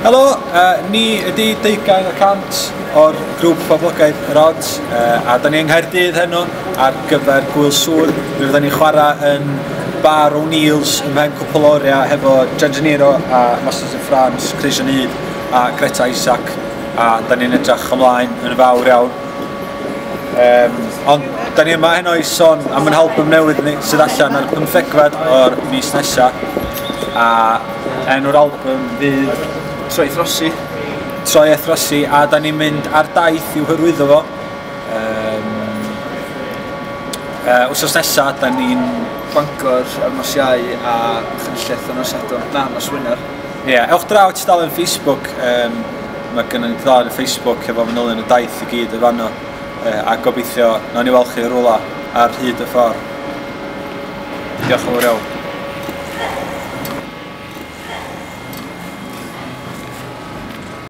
Helo, ni ydi 20% o'r grŵp poblogaidd Yr Ods, a da ni yng Nghaerdydd heno ar gyfer Gŵyl Sŵn. Mi fyddan ni'n chwarae yn Bar O'Neill's ym mhen cwpl o oriau hefo Jen Gennaro a Masters in France, Chris Need a Greta Isaac, a da ni'n edrych ymlaen yn fawr iawn. Ond da ni yma heno i sôn am ein album newydd ni sydd allan ar 15fed o'r mis nesa, a enw'r album fydd Troi Throsi. Troi a Throsi, a da ni'n mynd ar daith i'w hyrwyddo fo. Wsos nesa, da ni'n Bangor ar nos Iau a Machynlleth ar nos Sadwrn, na, nos Wener. Ie, yeah, ewch draw tudalen Facebook, mae gennym ni tudalen Facebook efo manylion y daith i gyd yn fanno, a gobeithio nawn ni weld chi rwla ar hyd y ffordd. Diolch yn fawr iawn.